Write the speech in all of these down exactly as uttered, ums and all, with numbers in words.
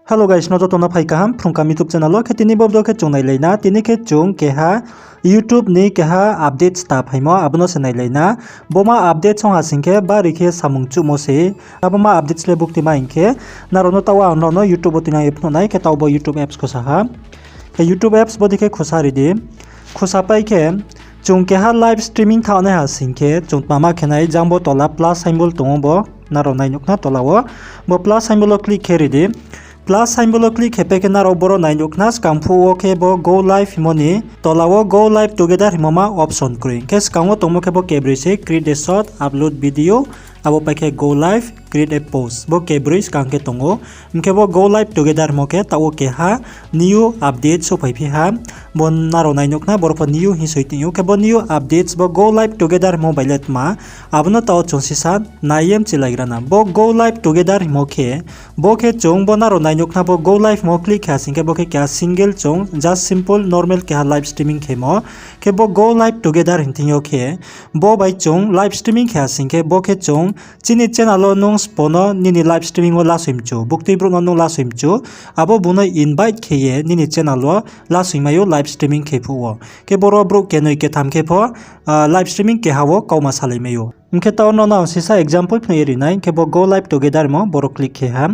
Hello guys, no joto no phai kaham Phrung Kaham YouTube channel wo. Khe tini bo video khe chung nailai na, tini khe chung keha YouTube ni keha updates ta phaimo, abo no se nailai na. Bo ma updates ong ha sing khe bari khe samung chuhmo se. Abo ma updates le bukti ma hing khe, nrao no taoh ang nrao no YouTube wo tuinang ye phnuh nai, khe taoh bo YouTube apps khusa ha. Khe YouTube apps bodei khe khusa ri di. Khusa pai khe, chung keha live streaming thanng nai ha sing khe, chung tma ma khe nai, jang bo tola plus symbol tong ou bo, nrao nai nuh khna tola wo. Bo plus symbol wo click khe ri di. Plus symbol wo click khe pai khe nrao boro nai nuh khna, skang phuh wo khe bo go live hingmo ni tola wo go live together hingmo ma option kroi. Khe skang wo tongmo khe bo kebroi se, create a short, upload video, abo pai khe go live, create a post. Bo kebroi skang khe tong ou. Hing khe bo go live together hingmo khe taoh wo keha new update souhphai phi ha. Bo nrao nai nuh khna, boro pho new hing soi tong ou. Khe bo new updates bo go live together hingmo bai le tma, abo no taoh wo chung sisa nai ye mchilaigra na. Bo go live together hingmo khe, bo khe chung bo nrao nai nuh khna bo go live hingmo click khe ha sing khe bo khe keha single chung just simple normal keha live streaming khemo. Khe bo go live together hing thing yo khe, bo bai chung live streaming khe ha sing khe bo khe chung chini channel wo nung sbo no nini live streaming wo lasoi mchu, buktui brouh no nung lasoi mchu, abo bung no invite khe ye nini channel wo lasoi mai ou live streaming khe phuh wo. Khe boro brouh kenoi ketham khe pho live streaming keha wo kauma salai mai ou. Hing khe taoh no ang sisa example phnuh ye ri nai, khe bo go live together hingmo boro click khe ha.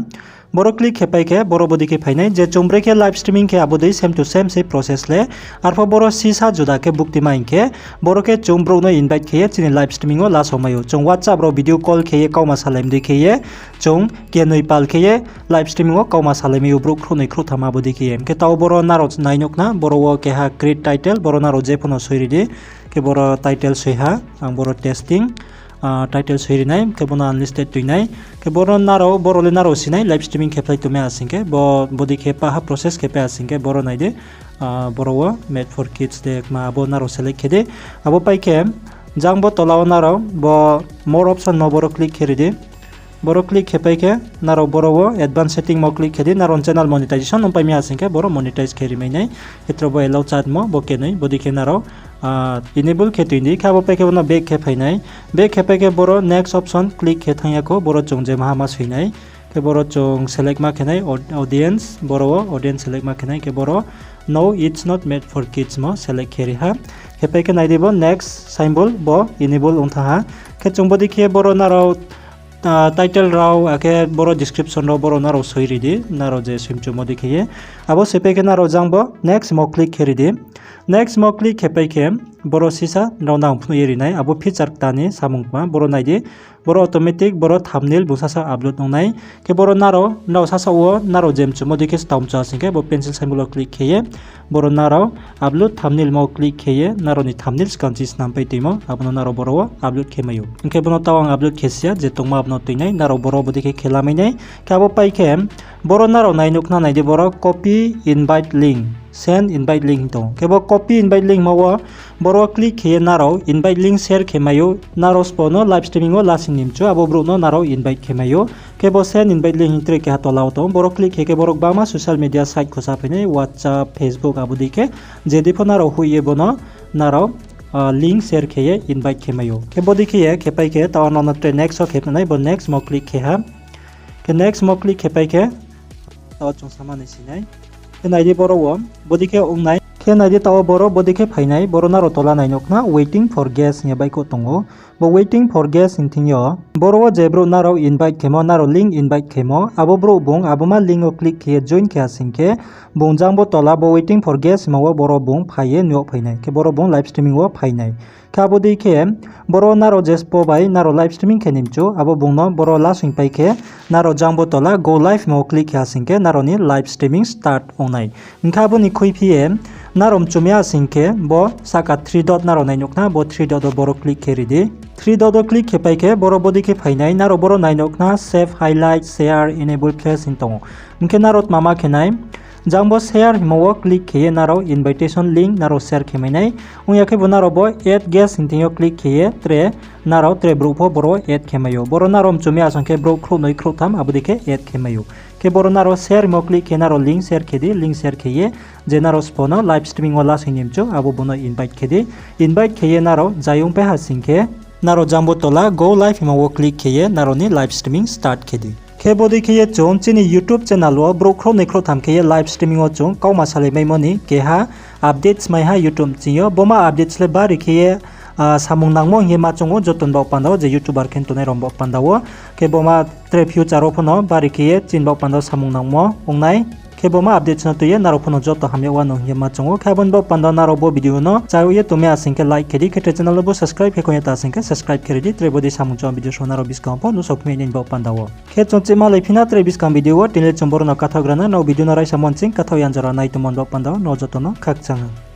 Boro click khe pai khe boro bodei khe phai nai, je chung brekhe live streaming khe abo dei same to same se process le. Arpho boro sisa juda khe bukti ma hing khe, boro khe chung brouh no invite khe ye chini live streaming wo lasao mai ou. Chung WhatsApp rao video call khe ye kauma salai mi dei khe ye, chung kenoi pal khe ye live streaming wo kauma salai mai ou brouh khrouhnoi khrouhtham abo dei khe ye. Hing khe taoh boro nrao nai nuh khna, boro wo keha create title, boro nrao je pho no soi ri di. Khe boro title soi ha, ang boro testing title soi ri nai, khe bo no unlisted tui nai. Khe boro nrao, boro le nrao si nai, live streaming khe phlai tongmai ha sing khe, bo bodei khe paha process khe pai ha sing khe, boro nai di, boro wo made for kids de kma abo nrao select khe di. Abo pai khe, jang bo tola wo nrao bo more option mo boro click khe ri di. Boro click khe pai khe, nrao boro wo advanced setting mo click khe di, nrao channel monetization ong pai mi ha sing khe, boro monetize khe ri mai nai. Khe tre bo allow chat mo, bo kenoi, bodei khe nrao enable khe tui di, khe abo pai khe bo no back khe phai nai. Back khe pai khe boro next option click khe thanng ya kho, boro chung je maha ma soi nai. Khe boro chung select ma khe nai audience, boro wo audience select ma khe nai, khe boro no, it's not made for kids mo select khe ri ha. Khe pai khe nai di bo next symbol bo enable ong thanng ha. Khe chung bodei khe boro nrao title rao, akhe boro description rao boro nrao soi ri di, nrao je soi mchumo dei khe ye. Abo se pai khe nrao jang bo next mo click khe ri di. Next mo click khe pai khe, boro sisa nrao no ang phnuh ye ri nai, abo feature kta ni samung tma, boro nai di. Boro automatic, boro thumbnail bung sasa upload ong nai. Khe boro nrao, nrao sasa wo nrao je mchumo dei khe stao mchu ha sing khe, bo pencil symbol wo click khe ye, boro nrao upload thumbnail mo click khe ye, nrao ni thumbnail skang chi snam pai toimo, abo no nrao boro wo upload khe mai ou. Hing khe bo no taoh ang upload khe si ya, je tongmo abo no tui nai, nrao boro bodei khe khe lamai nai. Khe abo pai khe, boro nrao nai nuh khna nai di boro copy invite link, send invite link hing tong ou. Khe bo copy invite link hingmo wo, boro wo click khe ye nrao invite link share khe mai ou, nrao sbo no live streaming wo lasing ni mchu, abo brouh no nrao invite khe mai ou. Khe bo send invite link hing tre keha tola wo tong ou, boro click khe khe boro gbangma social media site khusa phai nai, WhatsApp, Facebook abo dei khe, je dei pho nrao hoih ye bo no nrao link share khe ye invite khe mai ou. Khe bodei khe ye khe pai khe, taoh no tre next wo khe phnuh nai, bo next mo click khe ha. Khe next mo click khe pai khe, taoh chung sama nai si nai. Khe nai di boro wo, bodei khe ong nai. Khe nai di taoh boro bodei khe phai nai, boro nrao tola nai nuh khna waiting for guest hing ye baihkhouh tong ou. Bo waiting for guest hing thing yo, boro wo je brouh nrao invite khemo, nrao link invite khemo, abo brouh bung abo ma link wo click khe ye join khe ha sing khe, bung jang bo tola bo waiting for guest hingmo wo boro bung phai ye nuh yag phai nai, khe boro bung live streaming wo phai nai. Khe abo dei khe, boro nrao je sbo bai nrao live streaming khe ni mchu, abo bung no boro lasing pai khe, nrao jang bo tola go live hingmo wo click khe ha sing khe, nrao ni live streaming start ong nai. Hing khe abo ni khuiphi ye, nrao mchu mi ha sing khe, bo sahka three dot nrao nai nuh khna, bo three dot wo boro click khe ri di. Three dot wo click khe pai khe, boro bodei khe phai nai, nrao boro nai nuh khna, save, highlight, share, enable flash hing tong ou. Hing khe nrao tma ma khe nai, jang bo share hingmo wo click khe ye nrao invitation link nrao share khe mai nai. Ong ya khe bo nrao bo add guest hing thing yo click khe ye tre nrao tre brouh pho boro add khe mai ou. Boro nrao mchu mi ha sing khe brouh khrouhnoi khrouhtham abo dei khe add khe mai ou. Khe boro nrao share hingmo click khe nrao link share khe di, link share khe ye je nrao sbo no live streaming wo lasing ni mchu, abo bung no invite khe di. Invite khe ye nrao jai ong pai ha sing khe, nrao jang bo tola go live hingmo wo click khe ye nrao ni live streaming start khe di. Khe bodei khe ye chung chini YouTube channel wo brouh khrouhnoi khrouhtham khe ye live streaming wo chung kauma salaimaimo ni keha updates mai ha YouTube ching yo. Boma updates le bari khe ye, ah, samung nangmo hing ye ma choung ou joto ni baoh panda wo, je YouTuber khe tongnai rao ni baoh panda wo. Khe boma tre future wo pho no bari khe ye chini baoh panda wo samung nangmo ong nai. Khe boma updates no tui ye nrao pho no joto hamya wanou hing ye ma choung ou. Khe abo ni baoh panda wo nrao bo video no chayag ye tongmi asing khe like khe di, khe tre channel no bo subscribe khe khong ya ta asing khe subscribe khe ri di, tre bodei samung choung video so nrao buskang pho nuhsao phimai nai ni baoh panda wo. Khe chung chima lai phi na tre buskang video wo, tini le chung boro no kathaoh gra na, nrao video no raisa mon ching kathaoh yan jora nai tongmo ni baoh panda wo nrao joto no khakchang ha.